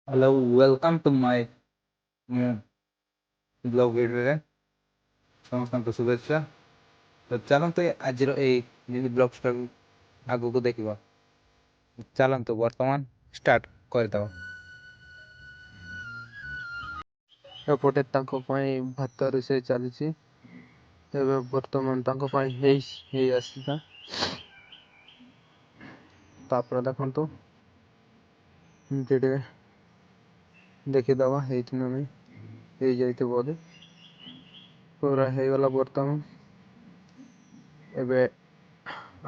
Hello, welcome to my vlog ଭିଡ଼ିଓରେ ସମସ୍ତଙ୍କୁ ଶୁଭେଚ୍ଛା। ତ ଚାଲନ୍ତୁ, ଆଜିର ଏଇ ମିନି ବ୍ଲଗ୍ସଟାକୁ ଆଗକୁ ଦେଖିବା। ଚାଲନ୍ତୁ, ବର୍ତ୍ତମାନ ଷ୍ଟାର୍ଟ କରିଦେବା। ଏପଟେ ତାଙ୍କ ପାଇଁ ଭାତ ରୋଷେଇ ଚାଲିଛି। ଏବେ ବର୍ତ୍ତମାନ ତାଙ୍କ ପାଇଁ ହେଇ ଆସିଲା। ତାପରେ ଦେଖନ୍ତୁ, ଏମିତି ଟିକେ ଦେଖିଦେବା ହେଇଛି ନା ନାହିଁ। ହେଇଯାଇଥିବ ବୋଧେ। ପୁରା ହେଇଗଲା ବର୍ତ୍ତମାନ। ଏବେ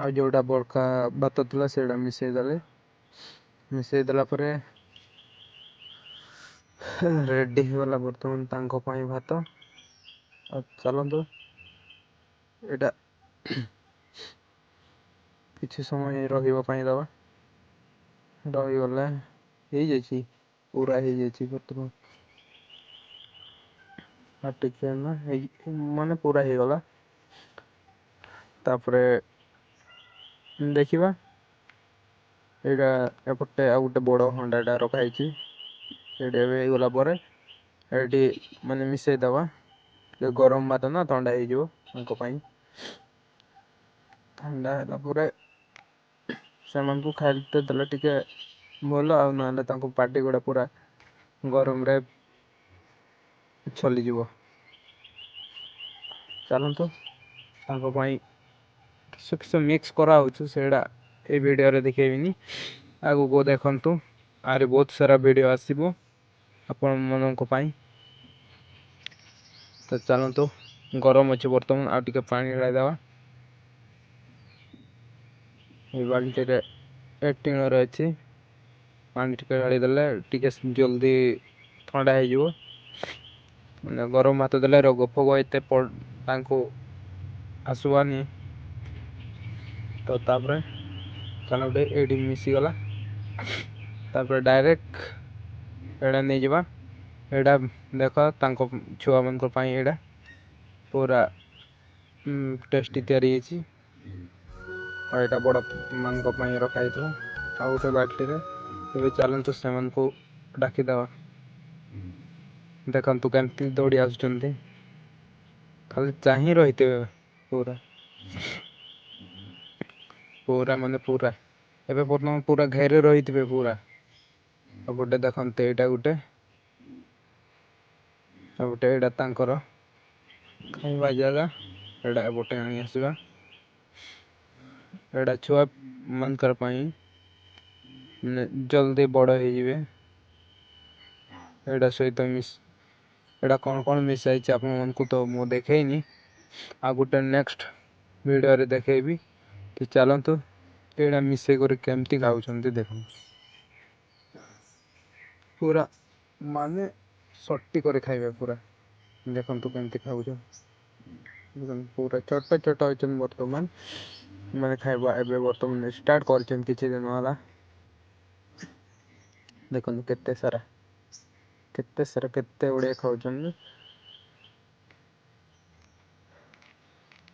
ଆଉ ଯେଉଁଟା ବଳକା ଭାତ ଥିଲା, ସେଇଟା ମିଶେଇ ଦେଲେ। ମିଶେଇ ଦେଲା ପରେ ରେଡ଼ି ହେଇଗଲା ବର୍ତ୍ତମାନ ତାଙ୍କ ପାଇଁ ଭାତ। ଆଉ ଚାଲନ୍ତୁ, ଏଇଟା କିଛି ସମୟ ରହିବା ପାଇଁ ଦେବା। ରହିଗଲେ ହେଇଯାଇଛି, ପୁରା ହେଇଯାଇଛି ବର୍ତ୍ତମାନ। ଆଉ ଟିକେ ନା ହେଇ ମାନେ ପୁରା ହେଇଗଲା। ତାପରେ ଦେଖିବା, ଏଇଟା ଏପଟେ ଆଉ ଗୋଟେ ବଡ଼ ହଣ୍ଡାଟା ରଖା ହେଇଛି। ଏଇଠି ଏବେ ହେଇଗଲା ପରେ ଏଇଠି ମାନେ ମିଶେଇ ଦେବା। ଗରମ ଭାତ ନା, ଥଣ୍ଡା ହେଇଯିବ ତାଙ୍କ ପାଇଁ। ଥଣ୍ଡା ହେଲା ପରେ ସେମାନଙ୍କୁ ଖାଇତେ ଦେଲେ ଟିକେ ଭଲ, ଆଉ ନହେଲେ ତାଙ୍କ ପାଟି ଗୁଡ଼ା ପୁରା ଗରମରେ ଚଲିଯିବ। ଚାଲନ୍ତୁ, ତାଙ୍କ ପାଇଁ କିସ କିସ ମିକ୍ସ କରାହେଉଛି, ସେଇଟା ଏଇ ଭିଡ଼ିଓରେ ଦେଖେଇବିନି। ଆଗକୁ ଦେଖନ୍ତୁ, ଆହୁରି ବହୁତ ସାରା ଭିଡ଼ିଓ ଆସିବ ଆପଣମାନଙ୍କ ପାଇଁ। ତ ଚାଲନ୍ତୁ, ଗରମ ଅଛି ବର୍ତ୍ତମାନ, ଆଉ ଟିକେ ପାଣି ଢାଳିଦେବା। ଏଇ ବାଲ୍ଟିରେ, ଏ ଟିଣରେ ଅଛି। ପାଣି ଟିକେ ଢାଳିଦେଲେ ଟିକେ ଜଲ୍ଦି ଥଣ୍ଡା ହେଇଯିବ। ମାନେ ଗରମ ଭାତ ଦେଲେ ରୋଗ ଫୋଗ ଏତେ ତାଙ୍କୁ ଆସିବନି। ତ ତାପରେ ଚାଲ, ଏଇଠି ମିଶିଗଲା। ତାପରେ ଡାଇରେକ୍ଟ ଏଇଟା ନେଇଯିବା। ଏଇଟା ଦେଖ, ତାଙ୍କ ଛୁଆମାନଙ୍କ ପାଇଁ ଏଇଟା ପୁରା ଟେଷ୍ଟି ତିଆରି ହେଇଛି। ଆଉ ଏଇଟା ବଡ଼ ମାନଙ୍କ ପାଇଁ ରଖା ହେଇଥିଲା ଆଉ ଗୋଟେ ବାଲ୍ଟିରେ। ଏବେ ଚାଲନ୍ତୁ, ସେମାନଙ୍କୁ ଡାକିଦେବା। ଦେଖନ୍ତୁ କେମିତି ଦୌଡ଼ି ଆସୁଛନ୍ତି, ଖାଲି ଚାହିଁ ରହିଥିବେ ପୁରା ପୁରା, ମାନେ ପୁରା ଏବେ ବର୍ତ୍ତମାନ ପୁରା ଘେରି ରହିଥିବେ ପୁରା। ଆଉ ଗୋଟେ ଦେଖନ୍ତୁ, ଏଇଟା ଗୋଟେ, ଆଉ ଗୋଟେ ଏଇଟା ତାଙ୍କର ଖାଇବା ଜାଗା। ଏଇଟା ଏପଟେ ଆଣି ଆସିବା। ଏଇଟା ଛୁଆ ମାନଙ୍କର ପାଇଁ, ମାନେ ଜଲ୍ଦି ବଡ଼ ହେଇଯିବେ। ଏଇଟା ସହିତ ମିଶ ଏଇଟା କ'ଣ କ'ଣ ମିଶା ହେଇଛି, ଆପଣମାନଙ୍କୁ ତ ମୁଁ ଦେଖେଇନି। ଆଉ ଗୋଟେ ନେକ୍ସଟ ଭିଡ଼ିଓରେ ଦେଖେଇବି। ତ ଚାଲନ୍ତୁ, ଏଇଟା ମିଶେଇ କରି କେମିତି ଖାଉଛନ୍ତି ଦେଖନ୍ତୁ। ପୁରା ମାନେ ସଟି କରି ଖାଇବେ ପୁରା। ଦେଖନ୍ତୁ କେମିତି ଖାଉଛନ୍ତି। ଦେଖନ୍ତୁ, ପୁରା ଛୋଟ ଛୋଟ ଅଛନ୍ତି ବର୍ତ୍ତମାନ। ମାନେ ଖାଇବା ଏବେ ବର୍ତ୍ତମାନ ଷ୍ଟାର୍ଟ କରିଛନ୍ତି, କିଛି ଦିନ ହେଲା। ଦେଖନ୍ତୁ କେତେ ସାରା, କେତେ ସାରା, କେତେ ଗୁଡ଼ିଏ ଖାଉଛନ୍ତି।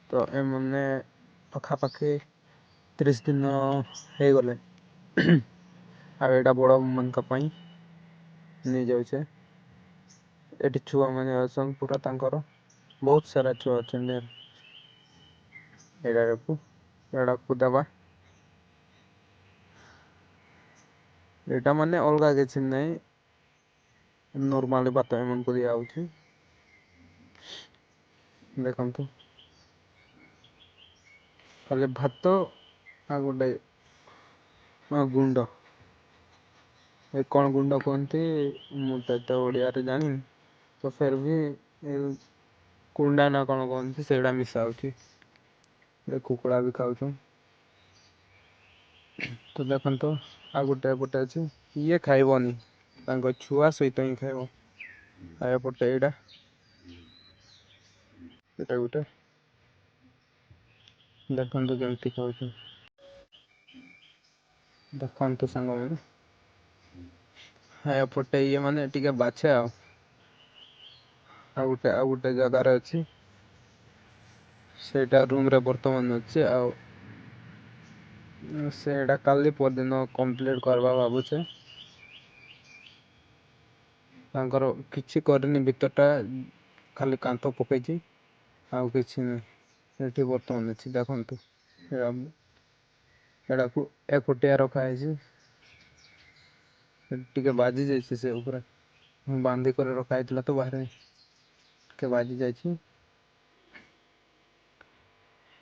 ତ ଏମାନେ ପାଖାପାଖି 30 ଦିନ ହେଇଗଲେ। ଆଉ ଏଇଟା ବଡ଼ ମାନଙ୍କ ପାଇଁ ନେଇଯାଉଛେ। ଏଠି ଛୁଆମାନେ ଅଛନ୍ତି ପୁରା, ତାଙ୍କର ବହୁତ ସାରା ଛୁଆ ଅଛନ୍ତି। ଏଇଟାକୁ ଦେବା। ଏଇଟା ମାନେ ଅଲଗା କିଛି ନାହିଁ, ନର୍ମାଲି ଭାତ ଏମାନଙ୍କୁ ଦିଆହେଉଛି। ଦେଖନ୍ତୁ, ଖାଲି ଭାତ ଆଉ ଗୋଟେ ଗୁଣ୍ଡ। ଏ କ'ଣ ଗୁଣ୍ଡ କୁହନ୍ତି, ମୁଁ ତ ଏତେ ଓଡ଼ିଆରେ ଜାଣିନି। ତ ଫେର୍ ବି ଏ କୁଣ୍ଡା ନା କ'ଣ କୁହନ୍ତି, ସେଇଟା ମିଶା ହେଉଛି। ଏ କୁକୁଡ଼ା ବି ଖାଉଛୁ। ତ ଦେଖନ୍ତୁ, ଆଉ ଗୋଟେ ଏପଟେ ଅଛି। ଇଏ ଖାଇବନି, ତାଙ୍କ ଛୁଆ ସହିତ ହିଁ ଖାଇବ। ଆଉ ଏପଟେ ଏଇଟା ଗୋଟେ, ଦେଖନ୍ତୁ କେମିତି ଖାଉଛୁ। ଦେଖନ୍ତୁ ସାଙ୍ଗମାନେ, ଏପଟେ ଇଏ ମାନେ ଟିକେ ବାଛେ। ଆଉ ଗୋଟେ ଜାଗାରେ ଅଛି। ସେଇଟା ରୁମ୍ରେ ବର୍ତ୍ତମାନ ଅଛି। ଆଉ ସେଇଟା କାଲି ପରଦିନ କମ୍ପ୍ଲିଟ୍ କରିବା ଭାବୁଛେ। ତାଙ୍କର କିଛି କରିନି, ଭିତରଟା ଖାଲି କାନ୍ଥ ପକେଇଛି, ଆଉ କିଛି ନାହିଁ। ଏଠି ବର୍ତ୍ତମାନ ଅଛି, ଦେଖନ୍ତୁ। ଏଟାକୁ ଏକୁଟିଆ ରଖା ହେଇଛି। ଟିକେ ବାଜି ଯାଇଛି ସେ ଉପରେ, ବାନ୍ଧି କରି ରଖା ହେଇଥିଲା ତ ବାହାରେ, ଟିକେ ବାଜି ଯାଇଛି।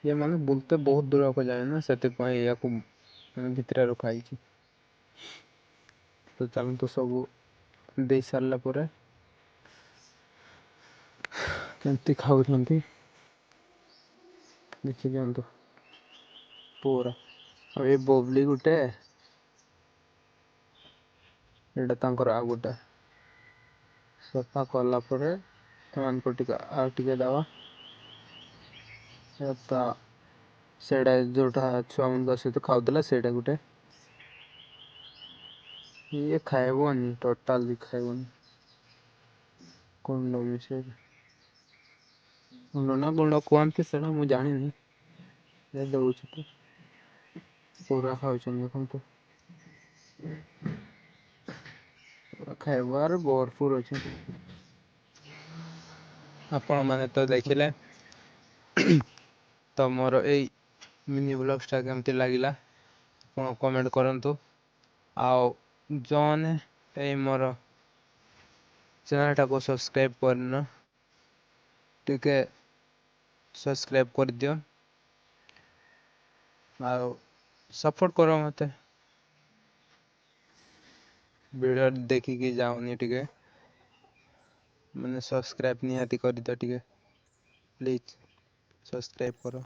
ଇଏ ମାନେ ବୁଲତେ ବହୁତ ଦୂରକୁ ଯାଏ ନା, ସେଥିପାଇଁ ୟାକୁ ଭିତରେ ରଖା ହେଇଛି। ତ ଚାଲନ୍ତୁ, ସବୁ ଦେଇ ସାରିଲା ପରେ କେମିତି ଖାଉଛନ୍ତି ଦେଖି ଦିଅନ୍ତୁ ପୁରା। ଆଉ ଏ ବବଲି ଗୋଟେ, ଏଇଟା ତାଙ୍କର ଆଉ ଗୋଟେ। ସଫା କଲା ପରେ ସେମାନଙ୍କୁ ଟିକେ ଆଉ ଟିକେ ଦେବା। ତା ସେଇଟା ଯୋଉଟା ଛୁଆମାନଙ୍କ ସହିତ ଖାଉଥିଲା, ସେଇଟା ଗୋଟେ। ଇଏ ଖାଇବନି, ଟୋଟାଲି ଖାଇବନି। ଗୁଣ୍ଡ ମିଶେଇକି, ଗୁଣ୍ଡ ନା ଗୁଣ୍ଡ କୁହନ୍ତି ସେଇଟା ମୁଁ ଜାଣିନି। ଏ ଦଉଛି ତ, ପୁରା ଖାଉଛନ୍ତି ଦେଖନ୍ତୁ। ଖାଇବାର ଭରପୁର ଅଛି। ଆପଣମାନେ ତ ଦେଖିଲେ ତ, ମୋର ଏଇ ମିନି ବ୍ଲଗ୍ସଟା କେମିତି ଲାଗିଲା ଆପଣ କମେଣ୍ଟ କରନ୍ତୁ। ଆଉ ଯେଉଁମାନେ ଏଇ ମୋର ଚ୍ୟାନେଲଟାକୁ ସବସ୍କ୍ରାଇବ୍ କରିନ, ଟିକେ ସବସ୍କ୍ରାଇବ୍ କରିଦିଅ ଆଉ ସପୋର୍ଟ କର ମୋତେ। ଭିଡ଼ିଓ ଦେଖିକି ଯାଉନି, ଟିକେ ମାନେ ସବସ୍କ୍ରାଇବ୍ ନିହାତି କରିଦିଅ ଟିକେ, ପ୍ଲିଜ୍ ସବସ୍କ୍ରାଇବ୍ କର।